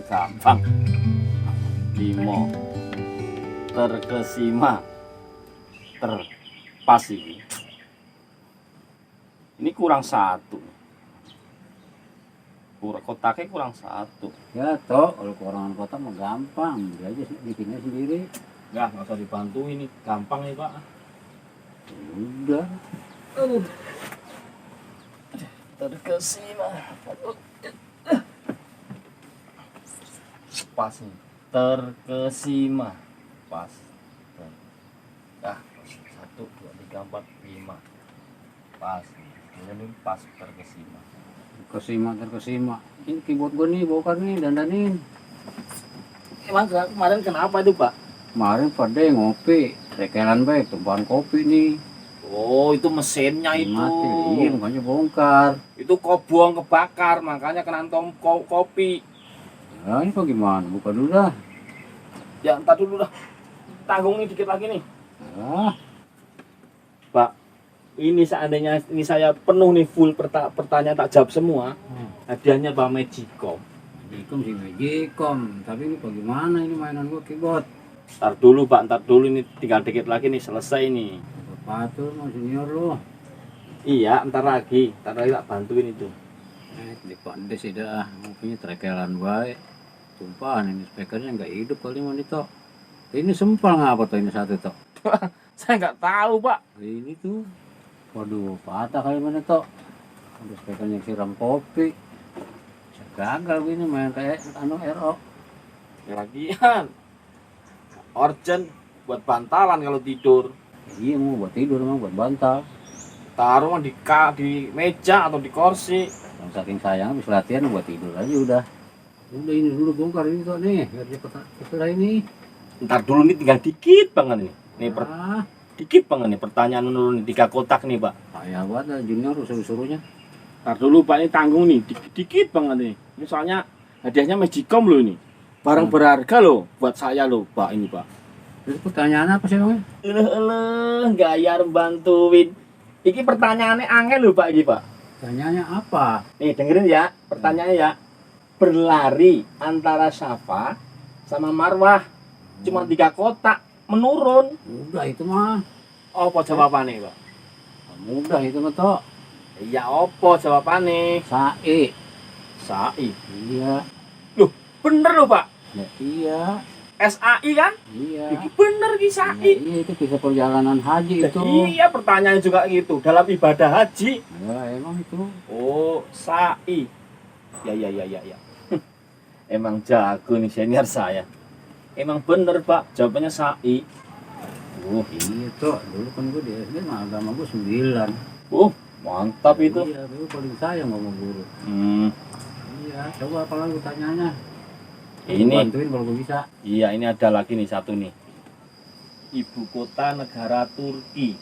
gampang. 5 terkesima terpas ini. Ini kurang 1. Kotaknya kurang 1. Ya toh, kalau kekurangan kotak mah gampang, dia aja bikinnya sendiri. Nggak usah dibantu, ini gampang nih Pak. Udah. Terkesima. Pas nih. Terkesima. Pas. Nah, 1, 2, 3, 4, 5. Pas. Ini pas terkesima. Terkesima. Ini keyboard gue nih, bongkar nih, dandanin. Emang kemarin kenapa itu Pak? Kemarin pada ngopi, rekelan baik, tumpahan kopi nih. Oh, itu mesinnya itu. Mati, iya makanya bongkar. Itu kobong kebakar, makanya kena kopi. Ya ini kok gimana, buka dulu dah. Ya, entar dulu dah. Tanggung nih dikit lagi nih. Ah, Pak, ini seandainya ini saya penuh nih full pertanyaan tak jawab semua. Hadiahnya Pak Magicom. Magicom sih Magicom, tapi ini bagaimana ini mainan gue keyboard. Ntar dulu Pak, ntar dulu ini tinggal dikit lagi nih selesai nih. Sepatu mau senior lu. Iya, ntar lagi tak bantuin itu. Di pandai sih dah, punya trekelan baik. Tumpahan ini speakernya nggak hidup kali monitor. Ini sempal ngapa tuh ini satu tuh? Saya nggak tahu Pak. Ini tuh, waduh patah kali monitor. Ada speakernya siram kopi. Gagal gini main kayak RO. Lagian orjen buat bantalan kalau tidur. Iya mau buat tidur emang buat bantal. Taruh di meja atau di kursi. Yang saking sayang habis latihan buat tidur aja udah. Udah ini dulu bongkar ini tuh nih, biar cepet setelah ini. Ntar dulu nih tinggal dikit banget nih. Ah, Dikit banget nih pertanyaan dulu nih 3 kotak nih Pak. payah banget junior suruh-suruhnya. Ntar dulu Pak, ini tanggung nih dikit banget nih. Ini soalnya hadiahnya Magicom loh ini. Barang berharga loh buat saya loh Pak ini Pak. Itu pertanyaan apa sih emangnya? Gayar bantuin. Iki pertanyaannya angel loh Pak iki Pak. Pertanyaannya apa? Nih dengerin ya, pertanyaannya ya. Berlari antara Safa sama Marwah. Cuma 3 kotak menurun. Udah itu mah. Apa jawabannya Pak? Mudah itu mah toh. Iya apa jawabannya? Sae. Sai. Iya. Loh bener loh Pak. Ya, iya. SAI kan? Iya. Iki bener ki Ya, Sai. iya itu kisah perjalanan haji itu. Iya pertanyaan juga gitu dalam ibadah haji. Ya emang itu. Oh Sai. Ya. Emang jago nih senior saya. Emang bener Pak jawabannya Sai. Iya toh. Dulu kan gue di SD mah agama gue 9. Mantap itu. Iya, gue paling sayang sama guru. Iya, coba apa lagi tanyanya? Ini bantuin kalau gue bisa. iya ini ada lagi nih satu nih. Ibu kota negara Turki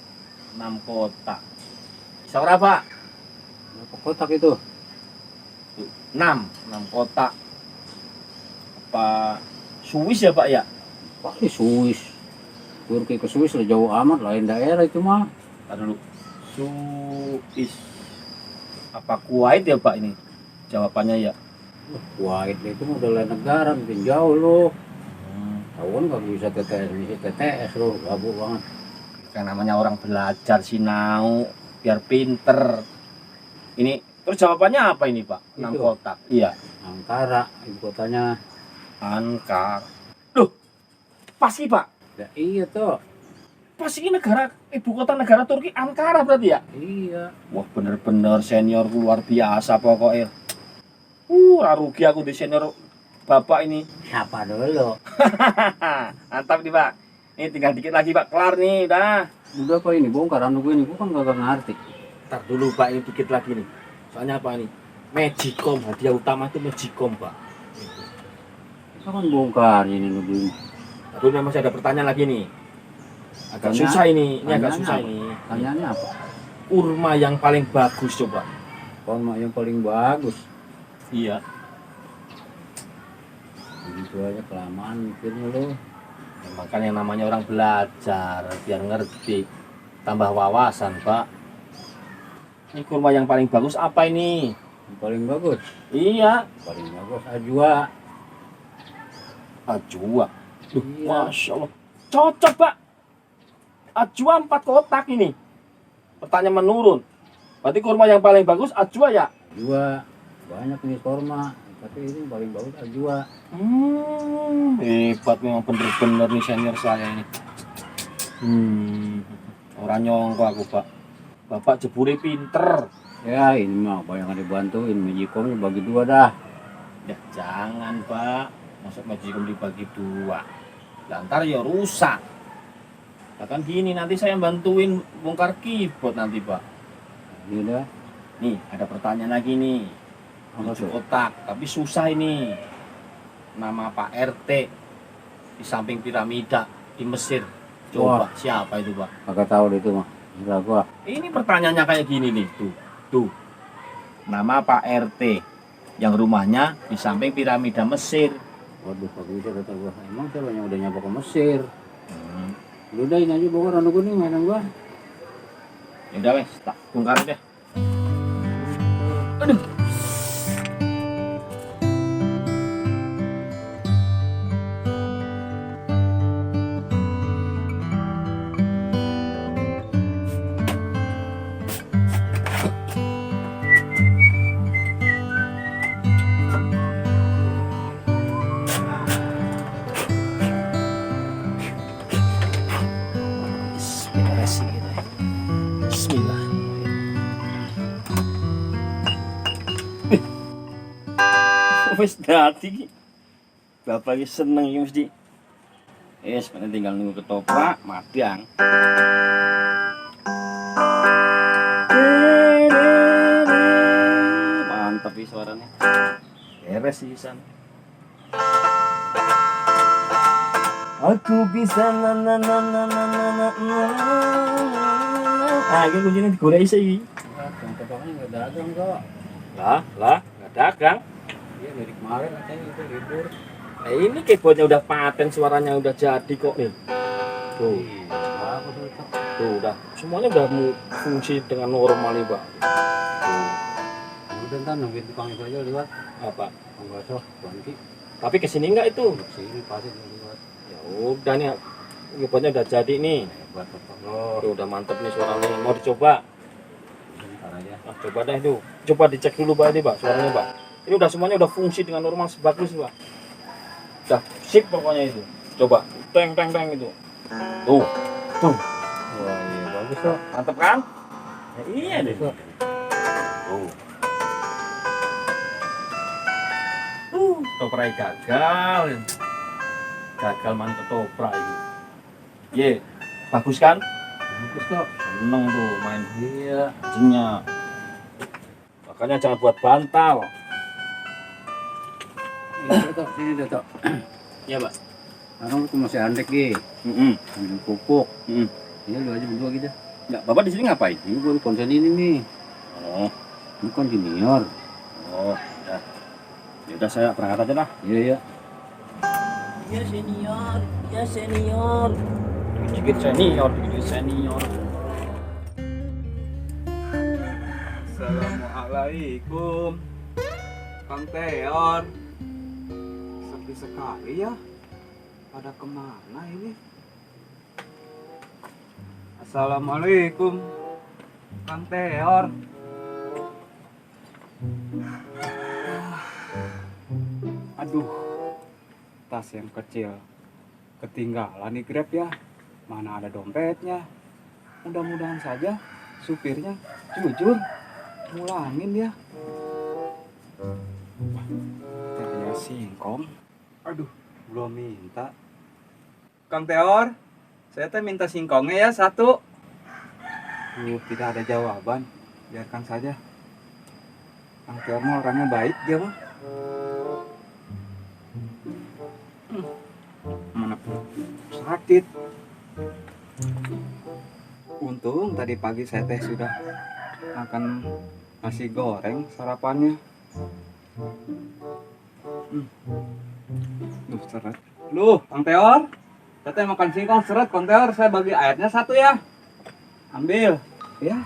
6 kota. Saudara Pak? Berapa kotak itu? 6 kotak. Apa Swiss ya Pak ya? Pakai Swiss. Turki ke Swiss lah jauh amat, lain daerah itu mah. Ntar dulu. Swiss. Apa Kuwait ya Pak ini? Jawabannya ya. Kuwait itu mah udah lain negara, mungkin jauh loh. Tahu kan gak bisa TTS loh, gabuk banget. Kan namanya orang belajar sinau biar pinter. Ini terus jawabannya apa ini Pak? 6 Itu. kotak. Iya. Ankara, ibu kotanya. Ankara. Loh, pasti Pak. Ya iya toh. Pasti ini ibu kota negara Turki Ankara berarti ya? Iya. Wah bener-bener senior luar biasa pokoknya. Rugi aku di senior Bapak ini. Siapa dulu? Mantap nih Pak. Ini tinggal dikit lagi Pak, kelar nih, dah. Udah apa ini bongkar anu gue ini, gue kan gak ngerti. Ntar dulu Pak, ini dikit lagi nih. Soalnya apa ini? Magicom, hadiah utama itu Magicom Pak. Kita kan bongkar ini dulu. Tapi masih ada pertanyaan lagi nih. Agak susah ini agak susah apa? ini. Tanyanya apa? Kurma yang paling bagus coba. Kurma yang paling bagus. Iya. Gitu aja kelamaan mikirnya lo. Ya, makanya yang namanya orang belajar biar ngerti, tambah wawasan Pak. Ini kurma yang paling bagus apa ini? Yang paling bagus. Iya. Paling bagus Ajwa. Ajwa. Duh, Iya. Masya Allah. Cocok, Pak. Ajwa 4 kotak ini. Pertanyaan menurun. Berarti kurma yang paling bagus Ajwa ya? Ajwa. Banyak jenis kurma, tapi ini paling bagus Ajwa. Hebat memang bener-bener nih senior saya ini. Orang nyongko aku, Pak. Bapak jebule pinter. Ya ini mah banyak yang dibantuin, Magicom bagi 2 dah. Ya jangan, Pak. Masuk Magicom dibagi 2. Lantar ya rusak. Bahkan gini nanti saya bantuin bongkar keyboard nanti, Pak. Ini dah. Nih, ada pertanyaan lagi nih. Apa 7 tuh? kotak, tapi susah ini. Nama Pak RT di samping piramida di Mesir. Coba siapa itu, Pak? Kagak tahu deh itu mah. Enggak gua. Ini pertanyaannya kayak gini nih, tuh. Nama Pak RT yang rumahnya di samping piramida Mesir. Waduh, kagak bisa kata gua. Emang siapa yang udah nyampe ke Mesir? Lu udah ini aja bawa ranu kuning mainan gua. Ya udah wes, tak bongkar deh. Aduh. Bismillah. Wes dadi. Bapak iki seneng iki mesti. Wes paling tinggal nunggu ketoprak, madang. Mantap iki suaranya. Beres sih san. Aku bisa na na na na na na na na. Ah, iki kuncinya digoreng sih. Yang ketopraknya enggak dagang kok. Lah, nggak dagang. Iya dari kemarin katanya itu libur. Nah, ini keyboardnya udah paten, suaranya udah jadi kok nih. Tuh, Apa tuh? tuh udah semuanya udah fungsi dengan normal nih, Pak. Tuh, Udah ntar nungguin tukang itu aja lewat. apa? Enggak usah ganti. Tapi kesini nggak itu? Sini pasti lewat. Ya udah nih, keyboardnya udah jadi nih. Hebat apa lo? Tuh, udah mantep nih suaranya. Mau dicoba? Bentar aja. Nah, coba deh tuh. Coba dicek dulu, Pak, ini, Pak, suaranya, Pak. Ini udah semuanya udah fungsi dengan normal sebagus, Pak. Udah sip pokoknya itu. Coba. Teng itu. Tuh. Tuh. Wah iya bagus kok. Mantep kan? Ya, iya deh. Bagus kok. Tuh. Ketoprak gagal. Gagal main ketoprak ini. Ye, bagus kan? Bagus kok. Seneng tuh main Iya. jinnya. Makanya jangan buat bantal. Ini tok, sini dah tok. Iya, Pak. Sekarang aku masih andek Gi. Ambil pupuk. Iya lu aja berdua gitu. Enggak, Bapak di sini ngapain? Ini baru konsen ini nih. Oh, Ini kan junior. ya. Ya udah saya berangkat aja lah. Iya iya. Ya senior, ya senior. Dikit senior, dikit senior. Assalamualaikum, Kang Teor. Sepi sekali ya. Pada kemana ini? Assalamualaikum, Kang Teor. Aduh, tas yang kecil ketinggalan di Grab ya. Mana ada dompetnya? Mudah-mudahan saja supirnya jujur ngulangin ya. Tehnya singkong. Aduh, belum minta. Kang Teor, saya teh minta singkongnya ya 1. Tidak ada jawaban. Biarkan saja. Kang Teor mah orangnya baik dia mah. Mana sakit. Untung tadi pagi saya teh sudah makan nasi goreng sarapannya. Duh, seret. Loh, Kang Teor. Saya teh makan singkong seret, Kang Teor. Saya bagi airnya 1 ya. Ambil. Ya.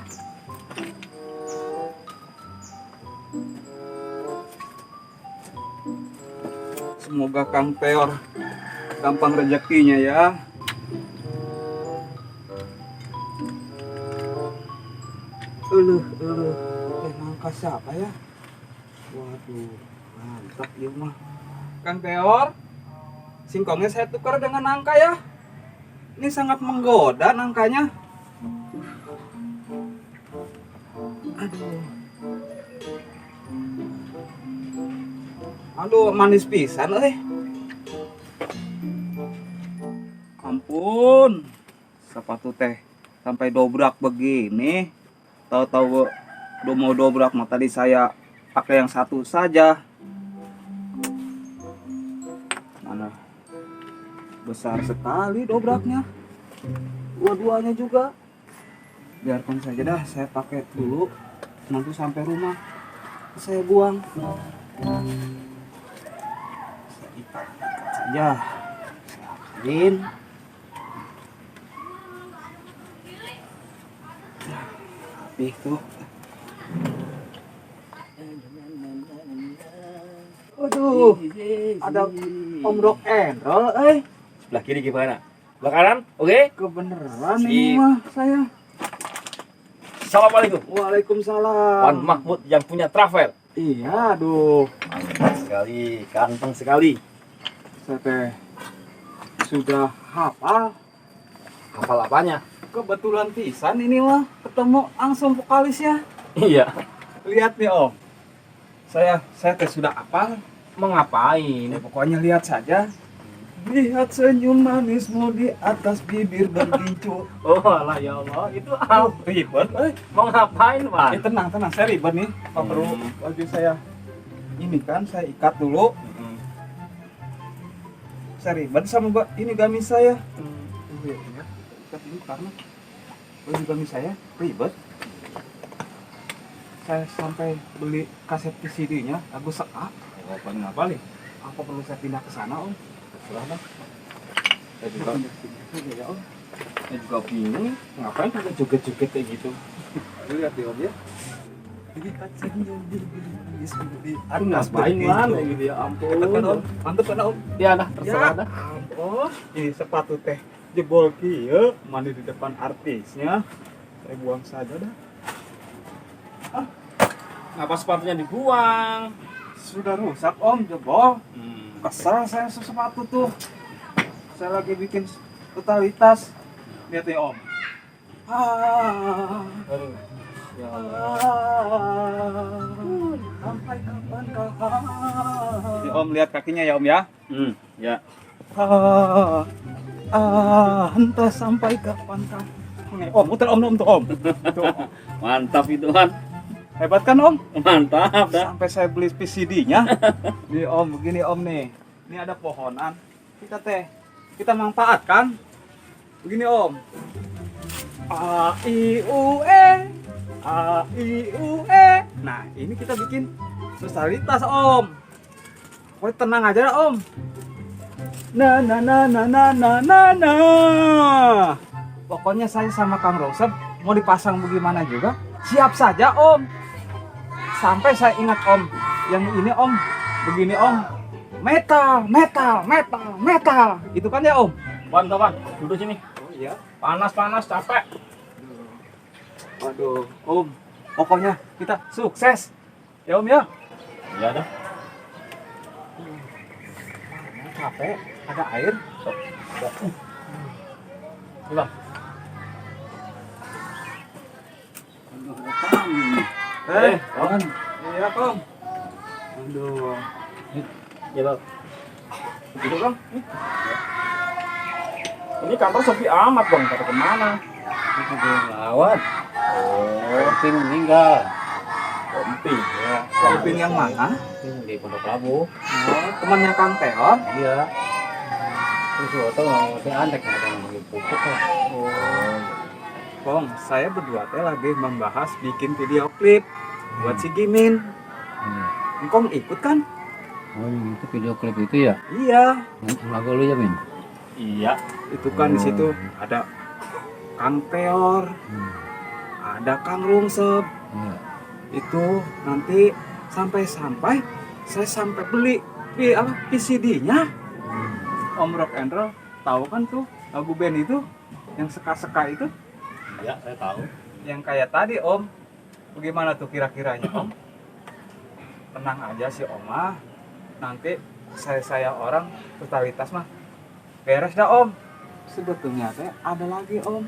Semoga Kang Teor gampang rezekinya ya. Nangka siapa ya? Waduh, mantap ya mah. Kang Teor, singkongnya saya tukar dengan nangka ya. Ini sangat menggoda nangkanya. Aduh. Aduh, manis pisan Ampun. Sepatu teh sampai dobrak begini. Tahu-tahu udah mau dobrak mah tadi saya pakai yang satu saja. Mana besar sekali dobraknya. Dua-duanya juga. Biarkan saja dah, saya pakai dulu. Nanti sampai rumah saya buang. Saya ikat saja. Saya akalin. Rapih tuh. Waduh, ada Om Rock and Roll, Sebelah kiri gimana? Sebelah kanan? Oke? Kebeneran ini mah saya. Assalamualaikum. Waalaikumsalam. Wan Mahmud yang punya travel. Iya, aduh. Mantap sekali, ganteng sekali. Saya teh sudah hafal. Hafal apanya? Kebetulan pisan ini mah ketemu langsung vokalisnya. Iya. Lihat nih Om. Saya teh sudah hafal. Mengapain? Ya, pokoknya lihat saja. Lihat senyum manismu di atas bibir bergincu. Oh alah ya Allah, itu apa? Ribet, Mau ngapain, Wan? tenang, saya ribet nih. Pak perlu baju saya ini kan saya ikat dulu. Saya ribet sama ini gamis saya. Ikat dulu karena baju gamis saya ribet. Saya sampai beli kaset VCD-nya lagu sekap. Apa ngapalin? Apa perlu saya pindah ke sana, Om? Terserah bang. Saya juga, Ya, Om. saya juga bingung. Ngapain pakai joget-joget kayak gitu? Lihat deh Om ya. Lihat senyum bibir manismu di Aduh atas ngapain bergincu. Wan? Kayak gitu ya ampun. Mantep kan Om? Mantep kan Om? Ya dah, terserah dah. ampun. Ini sepatu teh jebol kieu, mandi di depan artisnya. Saya buang saja dah. Ngapa sepatunya dibuang? Sudah rusak Om, jebol. Hmm. Kesel saya sepatu tuh. Saya lagi bikin totalitas. Lihat ya Om. Aduh. Ya Allah. Sampai kapan kau? Ya Om, lihat kakinya ya Om ya. Ya. Entah sampai kapan kau? Om, muter Om tuh Om. Tuh, Om. Mantap itu Wan. Hebat kan Om? Mantap dah. Sampai saya beli VCD-nya. Nih Om, begini Om nih. Ini ada pohonan. Kita manfaatkan. Begini Om. A I U E. A I U E. Nah, ini kita bikin sosialitas Om. Pokoknya tenang aja Om. Nah. Pokoknya saya sama Kang Rosep mau dipasang bagaimana juga, siap saja Om. Sampai saya ingat Om, yang ini Om, begini Om, metal. Itu kan ya Om? Wan, kawan, duduk sini. Oh iya. Panas, capek. Waduh, Om, pokoknya kita sukses. Ya Om ya? Ya dah. Capek, ada air. Udah. Om. Iya, Om. Aduh. Ya bang. Gitu bang. Ini kantor sepi amat bang. Pada kemana? Itu dia lawan. Oh, Ping meninggal. Komping. Ya, Camping yang mana? Ping di Pondok Labu. Oh, temannya Kang Teor. Iya. Terus waktu mau saya antek ada yang pupuk lah. Oh. Kong, saya berdua teh lagi membahas bikin video klip buat si Gimin. Engkong ikut kan? Oh, itu video klip itu ya? Iya. Lagu lu ya, Min? Iya. Itu kan di situ ada Kang Teor, ada Kang Rungsep. Iya. Itu nanti sampai saya sampai beli VCD-nya. Om Rock and Roll, tahu kan tuh lagu band itu yang seka-seka itu, Iya, saya tahu. yang kayak tadi Om. Bagaimana tuh kira-kiranya Om? Tenang aja sih Om mah. Nanti saya orang totalitas mah beres dah Om. Sebetulnya teh ada lagi Om.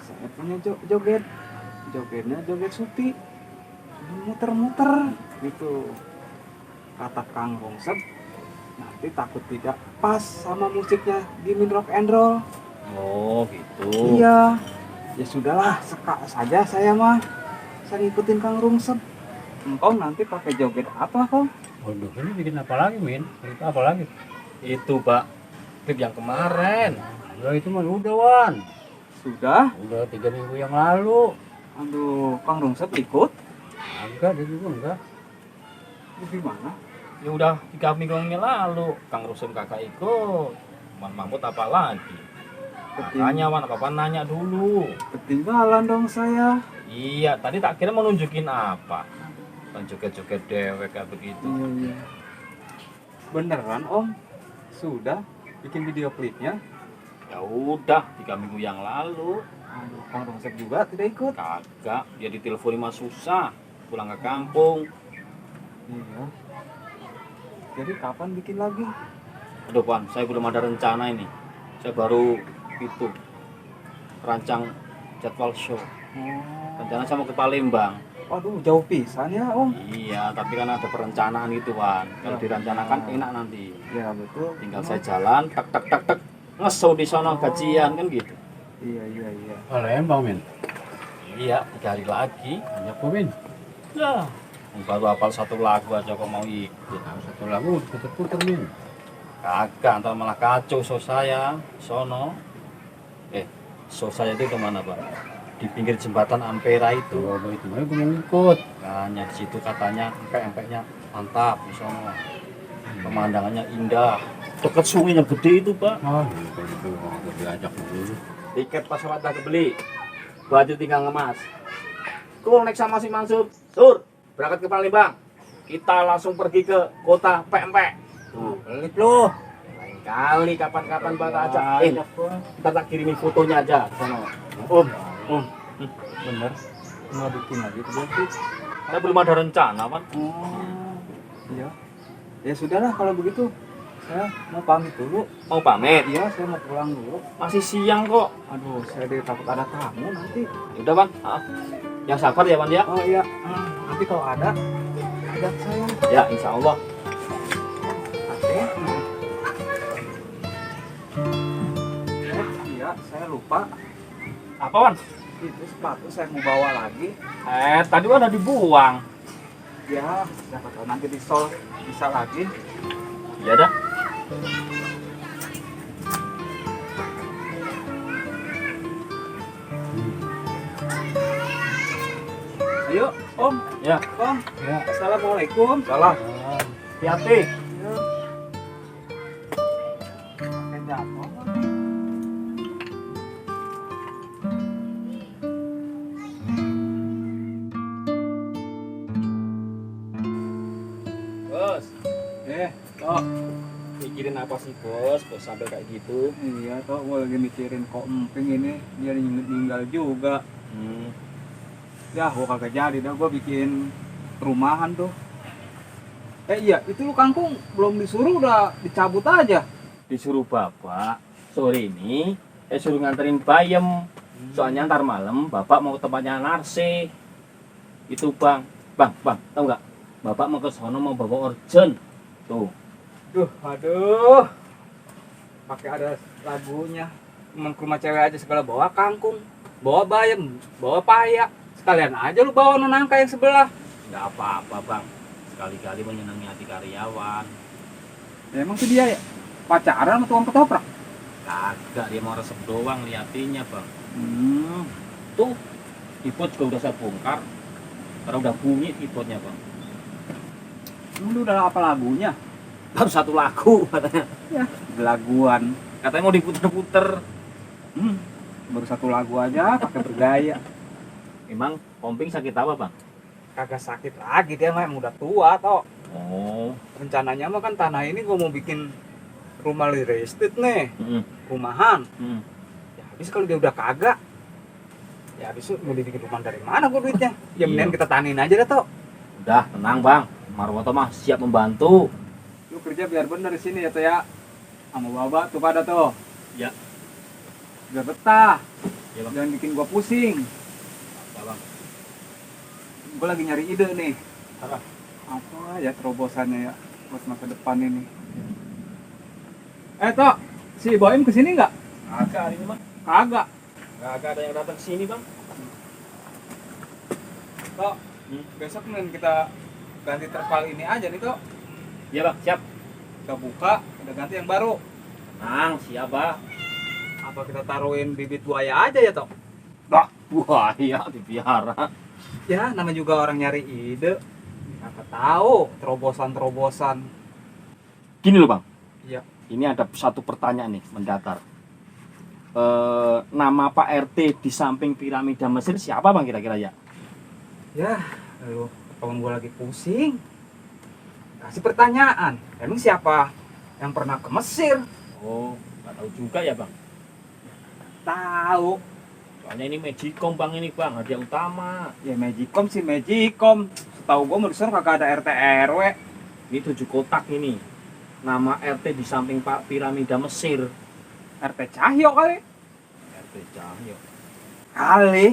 Saya punya joget. Jogetnya joget Suti. Muter-muter gitu. Kata Kang Rungsep, nanti takut tidak pas sama musiknya Gimin Rock and Roll. Oh gitu. Iya. Ya sudahlah, seka saja saya mah. Saya ngikutin Kang Rungsep. Engkau nanti pakai joget apa Kong? Waduh, ini bikin apa lagi, Min? Itu apa lagi? Itu Pak, klip yang kemarin. Ya itu mah udah, Wan. Sudah? Udah 3 minggu yang lalu. Aduh, Kang Rungsep ikut? Enggak, dia juga enggak. Itu gimana? Ya udah 3 minggu yang lalu, Kang Rusem kakak ikut. Man Mahmud apa lagi? Makanya Wan, apa-apa nanya dulu. Ketinggalan dong saya. Iya, tadi tak kira mau nunjukin apa. Kan joget-joget dewek kayak begitu. Iya. Beneran Om? Sudah bikin video klipnya? Ya udah 3 minggu yang lalu. Aduh, Kang Rungsep juga tidak ikut? Kagak, dia ditelepon mah susah. Pulang ke kampung. Iya. Jadi kapan bikin lagi? Aduh Pan, saya belum ada rencana ini. Saya baru itu rancang jadwal show. Rencana saya mau ke Palembang. Waduh, jauh pisan ya Om. Iya, tapi kan ada perencanaan gitu Wan. Kalau direncanakan enak nanti. Ya betul. Tinggal saya jalan, tak tak tak tak, ngeso di sana gajian kan gitu. Iya. Palembang, Min. Iya, 3 hari lagi. Banyak kok, Min. Ya, baru hafal 1 lagu aja kok mau ikut. Nah, 1 lagu puter-puter, Min. Kagak, ntar malah kacau show saya. Sono. Show saya itu kemana Pak? Di pinggir jembatan Ampera itu. Tuh, itu mah gue mau ikut. Makanya di situ katanya empek-empeknya mantap di sono. Pemandangannya indah. Dekat sungai yang gede itu Pak. Ah, kalau itu mau diajak dulu. Tiket pesawat udah kebeli. Baju tinggal ngemas. Kul naik sama si Mansur. Sur, berangkat ke Palembang. Kita langsung pergi ke kota Pempek. Tuh, pelit loh. Lain kali kapan-kapan bakal ajak. Ntar tak kirimin fotonya aja ke sana. Bener. Mau bikin lagi berarti. Saya belum ada rencana, Pak. Iya. Ya sudahlah kalau begitu. Saya mau pamit dulu. Mau pamit? Iya, saya mau pulang dulu. Masih siang kok. Aduh, saya takut ada tamu nanti. Udah, Bang. Yang sabar ya, Bang ya. Oh iya. Nanti kalau ada ajak saya. Ya, insya Allah. Oke. Iya, saya lupa. Apa, Wan? Itu sepatu saya mau bawa lagi. Tadi udah dibuang. Ya, siapa tahu nanti di sol bisa lagi. Ya dah. Ayo, Om. Ya. Om. Ya. Assalamualaikum. Salah. Hati-hati. Ya. Pakai jatuh. Bos. Toh. Mikirin apa sih, Bos? Bos sampai kayak gitu. Iya, toh gue lagi mikirin kok emping ini dia meninggal juga. Ya, gue kagak jadi dah gue bikin perumahan tuh. Iya, itu lu kangkung belum disuruh udah dicabut aja. Disuruh Bapak sore ini suruh nganterin bayam. Soalnya ntar malam Bapak mau ke tempatnya Narsi. Itu Bang, tahu nggak? Bapak mau ke sono mau bawa urgent. Tuh. Aduh. Pakai ada lagunya. Emang ke rumah cewek aja segala bawa kangkung, bawa bayam, bawa paya. Sekalian aja lu bawa nonangka yang sebelah. Nggak apa-apa Bang. Sekali-kali menyenangi hati karyawan. Ya, emang tuh dia ya pacaran sama tukang ketoprak. Kagak, dia mau resep doang liatinnya Bang. Hmm. Tuh, tripod juga udah saya bongkar. Karena udah bunyi tripodnya Bang. Lu udah apa lagunya? Baru 1 lagu katanya. Ya, laguan. Katanya mau diputer-puter. Baru 1 lagu aja pakai bergaya. Emang Komping sakit apa Bang? Kagak sakit lagi, dia mah emang udah tua toh. Oh, Rencananya mah kan tanah ini gua mau bikin rumah real estate nih, rumahan. Ya habis kalau dia udah kagak, ya habis mau dibikin rumah dari mana gua duitnya? Ya mendingan kita tanin aja dah, Tok. Udah, tenang Bang. Marwoto mah siap membantu. Lu kerja biar bener di sini ya, Tok ya. Sama Baba tuh pada tuh. Ya. Biar betah. Ya, Bang. Jangan bikin gua pusing. Ya, Bang. Gua lagi nyari ide nih. Apa? Apa ya terobosannya ya buat masa depan ini? Tok, si Boim kesini nggak? Kagak hari ini, Bang. Kagak. Kagak ada yang datang ke sini, Bang. Tok, besok mending kita ganti terpal ini aja nih, Tok. Iya, Bang. Siap. Kita buka, kita ganti yang baru. Nang, siap, Bang. Apa kita taruhin bibit buaya aja ya, Tok? Bah, buaya dipelihara. Ya, namanya juga orang nyari ide. Kakak tahu terobosan-terobosan. Gini loh, Bang. Iya. Ini ada satu pertanyaan nih mendatar. Nama Pak RT di samping piramida Mesir siapa, Bang, kira-kira ya? Ya, lu kawan gua lagi pusing. Kasih pertanyaan. Emang siapa yang pernah ke Mesir? Oh, nggak tahu juga ya, Bang. Tahu. Soalnya ini Magicom, Bang, ini, Bang, hadiah utama. Ya Magicom sih Magicom. Tahu gua mau disana kagak ada RT RW. Ini 7 kotak ini. Nama RT di samping Pak piramida Mesir. RT Cahyo kali. RT Cahyo. Kali.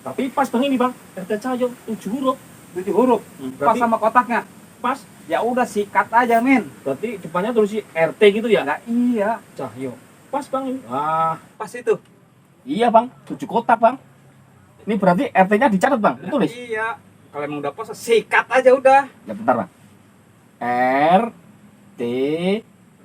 Tapi pas, Bang, ini, Bang. RT Cahyo 7 huruf. 7 huruf. Pas Berarti sama kotaknya. pas. Ya udah sikat aja, Min. Berarti depannya tulis RT gitu ya? Enggak iya. Cahyo. Pas, Bang, ini. Ah, Pas itu. iya, Bang. 7 kotak, Bang. Ini berarti RT-nya dicatat, Bang. Ditulis. Iya. Kalau emang udah pas sikat aja udah. Ya bentar, Bang. RT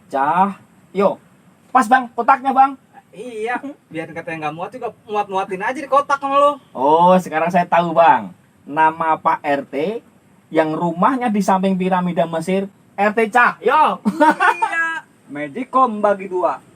Cahyo. Pas, Bang, kotaknya, Bang. Iya. Biar katanya nggak muat juga muat-muatin aja di kotak sama lo. Oh, sekarang saya tahu, Bang. Nama Pak RT yang rumahnya di samping piramida Mesir, RT Cahyo. Iya. Magicom bagi 2.